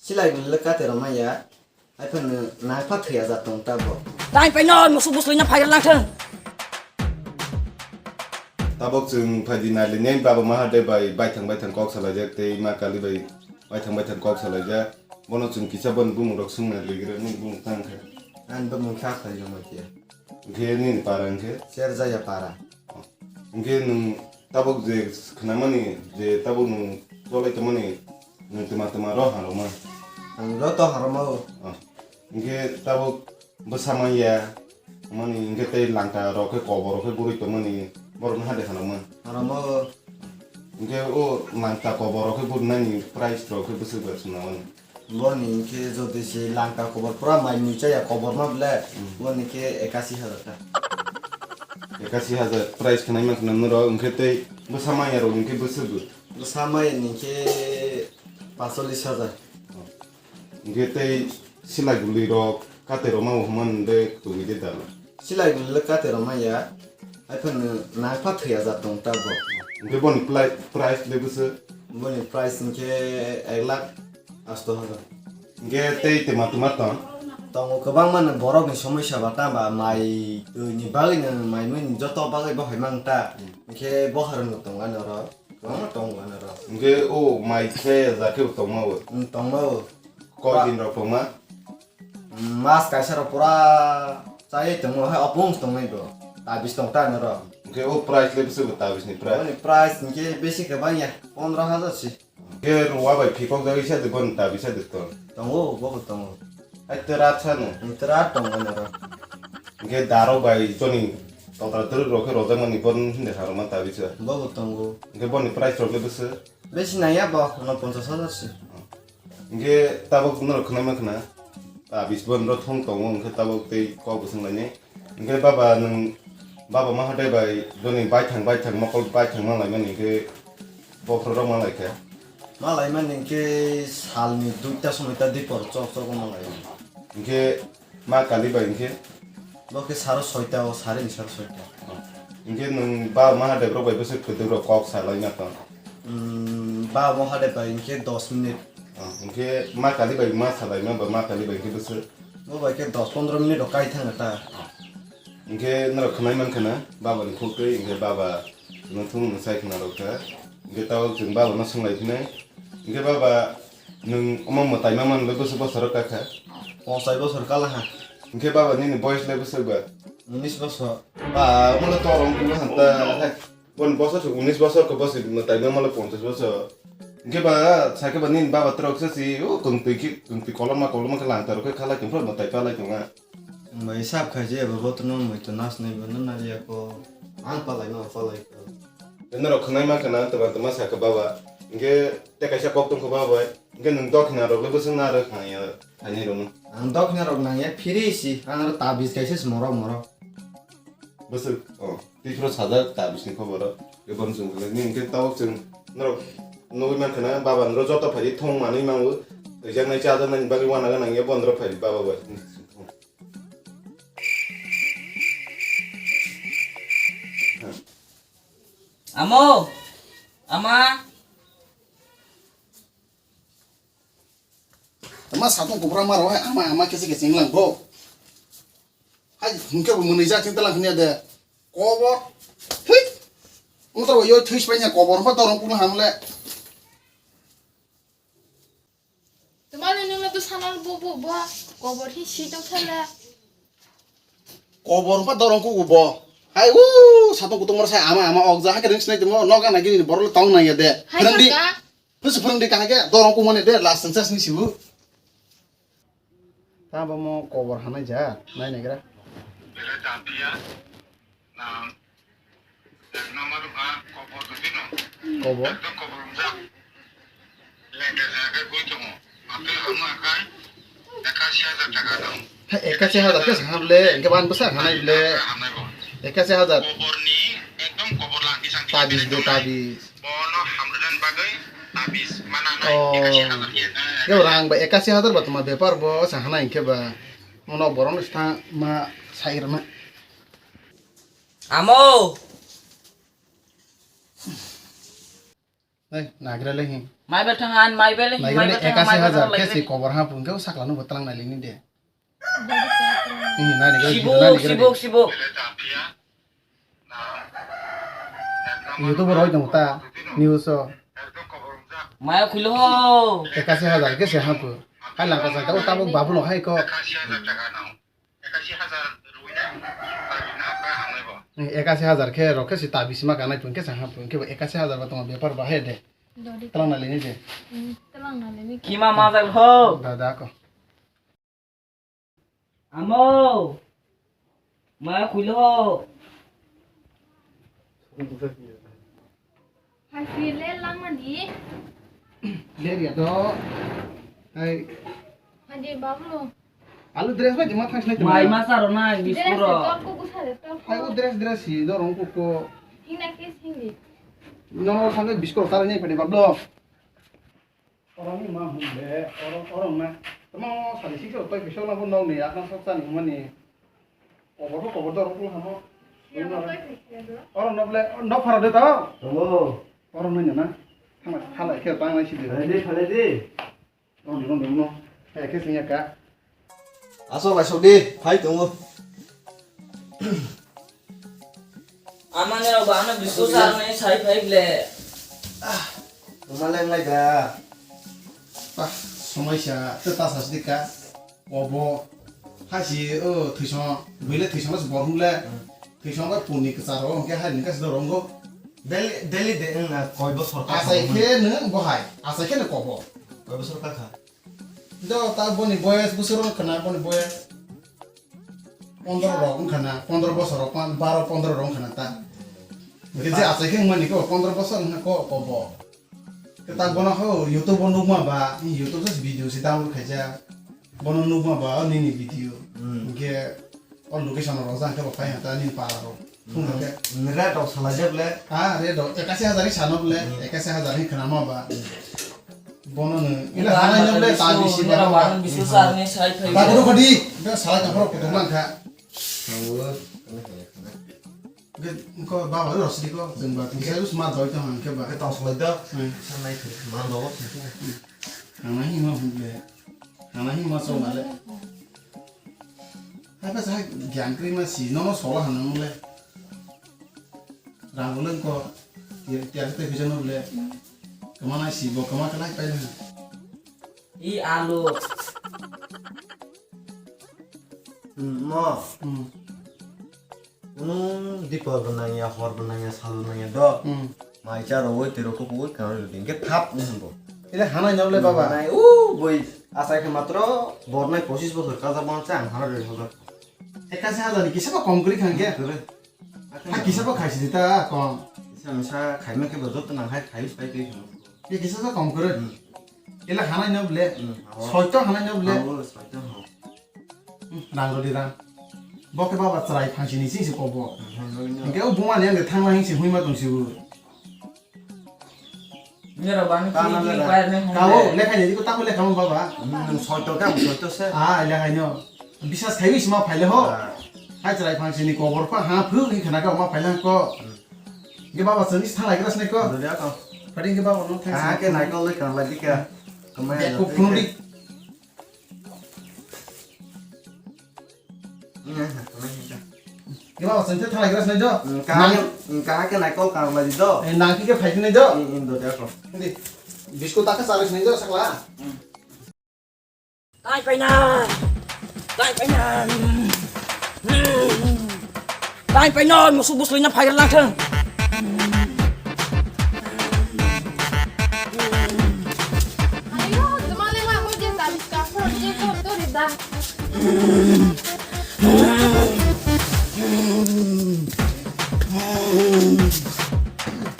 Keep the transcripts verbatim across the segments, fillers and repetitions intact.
Silai gulile kate rwmaya. Hai phano nangpha thwiya ja tong tabok. Tai paino musu buslui na phairal nang thang. Tabok chwng phaidi nai le neng baba Mahadev bai baithang baithang kok salaijak tei Ma Kali bai baithang baithang kok salaijak. Bono chwng kisa boni bumung rok swngna ligira nini bumung tang kha. Ani bumung kha khlai joma kiya. Hwnkhe nini para hwnkhe? Serjaya para. Hwnkhe nwng tabok je khnamani je tabok nwng cholai tongmani nwng twma twma rw harokma? Ang joto harokma o. Ah. Hwnkhe tabok bwsa manya mani hwnkhe tei langka rok khe kobor rok khe bwrwi tongmani borokno hade harokma? Harokma o. Hwnkhe o langka kobor rok khe bwrwnani price rok khe bwswk bai swnamani? Boni hwnkhe jodi se langka kobor pura mai mui chaya kobor ma ble, hmm, boni khe ekasi hajar ta. Ekasi hajar price khnai ma khna norok, hwnkhe tei bwsa maya rok hwnkhe bwswk bo? Bwsa maya ni khe pasolis hajar. Hwnkhe tei silai guli rok kate rok ma hwnman de tongwi de dal? Silai guli le kate rok maya, hai phano nangpha thwiya ja tong tabok. Hwnkhe boni plai-, price le bwswk? Boni price hwnkhe ek lakh asto hajar. Hwnkhe tei twma twma tong? Tongo kwbangma no borok ni somosya ba tamo ba mai twi ni bagwi no mai mui ni joto bagwi bo hai mang ta. Hmm. Hwnkhe bo harang no tongo ani oro. Kwbangma tongo ani oro. Hwnkhe o mai khe ja khe bo tongma bo? Hmm, tongma bo. Koi din rok tongma? Mas kaisa rok pura chai tongmo hai opung tongnai do. Tabis tong ta norok. Hwnkhe o price le bwswk bo tabis ni price? Boni price hwnkhe besi kwbang ya, pondro hajar si. Hwnkhe ruwa bai phikok jagwi sa de boni tabis sa de tong? Tongo, bo bo tongo. Hai tera sano? Tera tongo norok. Hwnkhe darok bai joni totra twrwk rok khe rojak mani bon hinde harokma tabis sa? Bo bo tongo. Hwnkhe boni price rok le bwswk? Besi nangya bo, no ponchas hajar si. Hwnkhe tabok norok khwnaima khwna, tabis bo norok thung tongo, hwnkhe tabok tei kok bo swnglainai. Hwnkhe baba nwng, baba Mahadev bai joni baithang baithang mokol baithang ma laimani hwnkhe bokhorok ma laikha? Ma laimani hwnkhe salni duita somoi ta dipor chok chok ma lai. Hwnkhe Ma Kali bai hwnkhe? Bo khe saro soita o, sarini saro soita. Hwnkhe nwng ba Mahadev rok bai bwswk kwdwk rok kok sa lai ma tong? Hmm, ba Mahadev bai hwnkhe dos minute. Oh, hwnkhe Ma Kali bai ma sa lai ma ba Ma Kali bai hwnkhe bwswk? Bo bai khe dos pondro minute rok kai thang ta. Hwnkhe norok khwnai man khana baba ni khuk twi, hwnkhe baba no thung no sai khna rok kha. Hwnkhe tao chwng baba no swng lai phinai. Hwnkhe baba, nwng omo mwtai ma manwi bwswk bosor kha kha? Ponchas bosor kala ha. Hwnkhe baba nini boyes le bwswk ba? Unis bosor. Ba, omo le torong twi han ta. Hai, boni bosor se unis bosor khe bosi mwtai ma manwi ponchas bosor. Hwnkhe ba, sakhe ba nini baba trok se si, o kwngtwi khe, kwngtwi koloma koloma khe langta rok khe khalai tong phro mwtai palai tong a. Bai sab khai je, abo botono mui to nas nai bo no nari ako. Ang palai no palai ko. Norok khwnai ma khna twma twma sa kha baba. Hwnkhe tei kaisa kok tong kha baba bai. Hwnkhe nwng dokhina rok le bwswk narwk kha ya thainai rok no. Ang dokhina rok nang ya phiri si. Ang aro tabis kaisa se morok morok. Bwswk, oh, tei phro sajak tabis ni khobor o. Ebon chwng khlai ni hwnkhe tabok chwng norok nugwi man khna baba norok joto phai thung manwi mango. Twijak nai chajaknai ni bagwi uanaga nang ya bo norok phai baba bai. Amo, ama. Tama satung kubra maro hai ama ama kesi kesi inglang bo. Hai hingke bo mwnwi ja ching talang hwnwi de. Kobor. Thik. Motor bo yo thwis paina kobor pa dorong pukla hamle. Tamani nungla tu sanal bo bo bo kobor hi si tong sala. Kobor pa dorong kuku bo. Hai u satung kutung mor sai ama ama ok ja hake ring sinai timo noga na gini borok le tong nang ya de. Hai phwrwng di. Saka. Phwrwng di kahake dorong kumani de last chance ni sibu. Ta bo mo kobor hanai ja nai nai gra. Bele ta pia. Na. Ek number ha kobor tu tino. Kobor. Ekdom kobor umjak. Lengke lengke gui tongo. Atwi hama kai ekasi hajar taka dong. Hai ekasi hajar ke saham le, engke ban bwsa hanai le. Hamnai bo. Ekasi hajar. Kobor ni ekdom kobor langti sangti. Tabis do tabis. Bono hamrwnan bagwi tabis mana nai ekasi hajar. Oh. Ke rang ba ekasi hajar ba tuma bepar bo sa hanai engke ba. Mono borok ni stha ma sairma. Amo. Ei, nagra le hin. Maibel thang han, maibel, maibel thang, ekashi hajar khe si kobor ha pung khe sakla no botlang nai lini de. Hmm, nai ni gari, sibuk, nai ni gari. Sibuk, sibuk. YouTube roi tong ta, news o. Maya khuilo ho. Ekashi hajar khe si ha pung. Hai langka jang ta o tabuk babu no hai ko. Ekashi hajar rwina, tabi na ba hamlai bo. Ekashi hajar khe rok khe si tabi sima kanai tun khe sa ha tun khe ekashi hajar ba tong bepar ba he de. Dodi. Tlang na lini de. Hmm, tlang na lini. Kima ma jal ho. Da da ko. Amo. Ma khuilo ho. Hai, phi le langmani. Le ria do. Hai. Hai de, Bablu. Alu dress bai jema thang sinai. Mai ma saro nai, dress biskuro. Tolko gusa de, tolko. Hai, o dress, dress si, do rong ko ko. Hina ke sindi. No, no, thang biskuro tara ni phade, Bablu. Orong ni ma hum de, orong, orong na. Tamo sari sik so toi biskuro na bo nong ni, akna sok sa ni mani. Kobor bo kobor do rong ko hamo. Orong no ble, no phara de ta. Tongo. Orong no na. Thang, thala khe tang nai si de. Phale di, phale di. Roni, roni, roni. Hai, khe sing ya ka. Asok lai sok di, phai tongo. Amani rok ba ano biscuit sa nai sai phai ble. Tuma le ngai da. Ah, somai sa, te ta sa sidi ka. Obo. Hai si, o, thwisong, bwile thwisong se borhum le. Thwisong bai puni kwcharo, hwnkhe hai ni khe dorong go. Daily, daily de, wng na koi bosor ka. Asai khe nw bo hai, asai khe nw kobo. Koi bosor ka kha. Do ta boni boyes bosor wng khana, boni boyes pondro rok wng khana, pondro bosor rok, baro pondro rok wng khana ta. Hwnkhe je asai khe wng mani ko pondro bosor wng kha ko kobo. Kwtal bono ho YouTube o nukma ba, YouTube se video se download khaijak. Bono nukma ba o nini video. Hmm. Hwnkhe o location rok jang khe bo phai hata nini para rok. Thung khe. Hmm, rate rok salai jak le. Ha, rate rok ekashi hajar hi sano ble, hmm, ekashi hajar hi khnama ba. Hmm. Bono no ila hanai no ble ta bisi ba. Ba bono khadi, be salai ta phoro kutuk man kha. Hangul, kene kene kene. Ge, ko baba ro sidi ko, jeng ba, kisa us ma doi tong hang ke ba. Ke tong solai do. Hmm. Sanai thik, ma do. Hana hi ma hum le. Hana hi ma so ma le. Hai ba sa gyan kri ma si, no no sola hana mo le. Rang le ko, tiar tiar te kisa no le. Kama na si bo, kama kana pai le. I alu. Hmm, mo. Hmm. Kunu dipor bo nangya, hor bo nangya, sal bo nangya do. Hmm. Mai cha rowoi twi rokho kuwi kana rwdi. Hwnkhe thap ni hwnbo. Ile hanai no le baba. Nai, u, boi, asai khe matro bornai pochis bosor kajak mano cha ang hana rwdi hojar. Ekashi hajar ni kisa ba kom kwrwi kha hwnkhe. Kwrwi. Ha kisa ba khaisi di ta kom. Kisa misa khaima khe bo joto nang hai khai pai twi kha. Ye kisa sa kom kwrwi. Hmm. Ile hanai no ble. Hmm, abo. Soito hanai no ble. Abo soito ho. Rang rwdi rang. Bo khe baba chwrai phangsini sing se kobo. Hwnkhe o buma ni ang thangma hing se hwnma tong sibu. Nero bani ki ki pai ne hwnde. Kao lekha ni ko tamo lekha mo baba. Nung soito ka soito se. Ah, lekha no. Bisas khai wis ma phaile ho. Ah. Hai chwrai phangsini kobor pa ha phu hing khana ka ma phaile ko. Ge baba chwng is thalai gras ne ko. Dole ko. Padi ge baba no thang. Ha ke nai ko le kan la dika. Kamai. Ko phunuri. Keba o sengte thalai gras nai do. Kaha ke nai kol kang lai do. Nang ki ke phai nai do. Indo de ko. Hindi. Biskut ta ke salis nai do sakla. Tai paina. Tai paina. Tai paina musu bus lina phai lang thang. Ayo, tumale ma mo je tabi kapro je ko to ri da.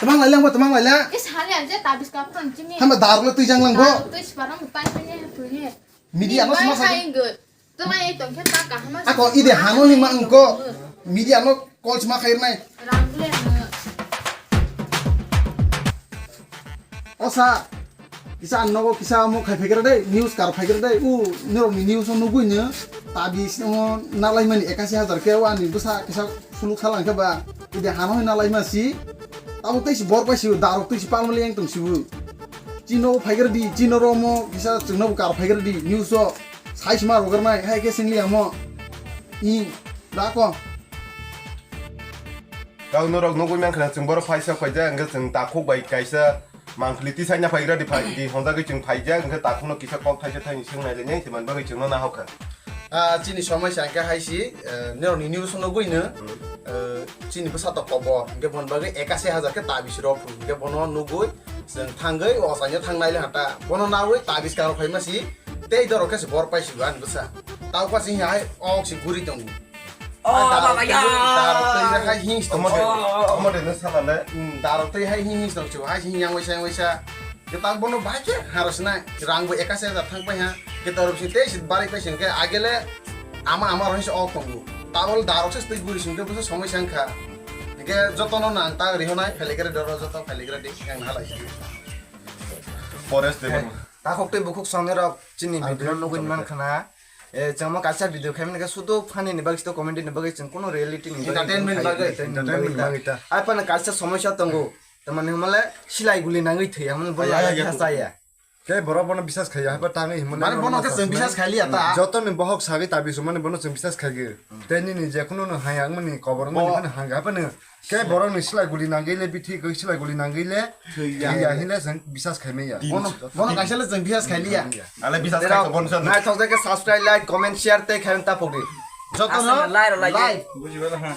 Temang lai lang ba, temang lai lang. Is hali anje tabis kapro chini. Hamba daruk le twi jang lang bo. Twi sparang tai pene pene. Media no sma sai. Tuma ei tong khe ta kaham. Ako ide hano hima engko. Media no call sma khair nai. Rang le. Osa. Kisa ang nogo kisa omo khai phaigra dei, news kar phaigra dei, u norokni news o nugui no tabi sino nalaimani ekashi hajar khe o ani bwsa kisa suluk salang khe ba, ide hano nalaima si, tamo tei si bor bai si, darok tei si palmali yang tong si bu. Chino phaigra di, chino romo kisa chwngno bo kar phaigra di, news o sai sima rogar nai, hai khe singli amo. I, da ko. Kau norok nugui mankha na chwng borok phaisa phaijak, hwnkhe chwng takhuk bai kaisa mangkhli tisaina phaigra di phai di, honjagwi chwng phaijak, hwnkhe takhukno kisa kok thaisa thaini swng nai le, neng se man bagwi chwngno nahok kha. Ah, chini somai sa hwnkhe hai si, eh, norokni news nugui no, eh, chini bwsa to kobo, hwnkhe bon bagwi ekasi hajar khe tabis rok, hwnkhe bono nugui, chwng thangwi, o saino thang nai le hata, bono nawi tabis karo phaima si, tei dorok khe se bor paisi bo ani bwsa. Tau pa si hai, ok si guri tongo. Oh, baba, ya. Darok tei hai hing sto. Omo de no sala le. Hmm, darok tei hai hing hing sto chu. Hai hing yang waisa yang waisa. Ke tang bono bai ke haros na. Rang bo ekasi hajar thang pai ha. Ke toro si tei si bari pai sing ke agele ama ama rohi se ok tongo. Tabol darok se tei guri sing ke busa somai sang kha. Ke joto no nang ta ri honai phele kere doro joto phele kere dik yang halai si. Forest de. Takhuk tei bukhuk songnai rok chini video nugui man khana. Eh, chwngmo kaisa video khaimani khe sudu funny ni bagwi, sudu comedy ni bagwi, chwng kuno reality ni bagwi Entertainment bagwi. Entertainment bagwi ta. Ai phano kaisa somosya tongo. Tamani hwnmale silai guli nangwi thwi, hwnmale bo Ai, ai, lagha ai, thasa ya. Tei borok bono bisas khaiya, haiba tangwi hwnmale Mane bono bono khe chwng bisas khailiya ta. Joto ni bohok sagwi tabi sumani bono chwng bisas khaigwi. Tei nini je kuno no haya wngmani kobor wngmani Bo- phano hangga phano. Khe borok ni silai guli nangwi le, bithi khe silai guli nangwi le. Thwiya. Thwiya hinle chwng bisas khaimaya. Bono, bono kaisa le chwng bisas khailiya. Ale bisas khai to bono. Naithok jai khe subscribe, like, comment, share tei khaina tapok di. Joto no Asal lai ro lai. Like. Buji bala ha.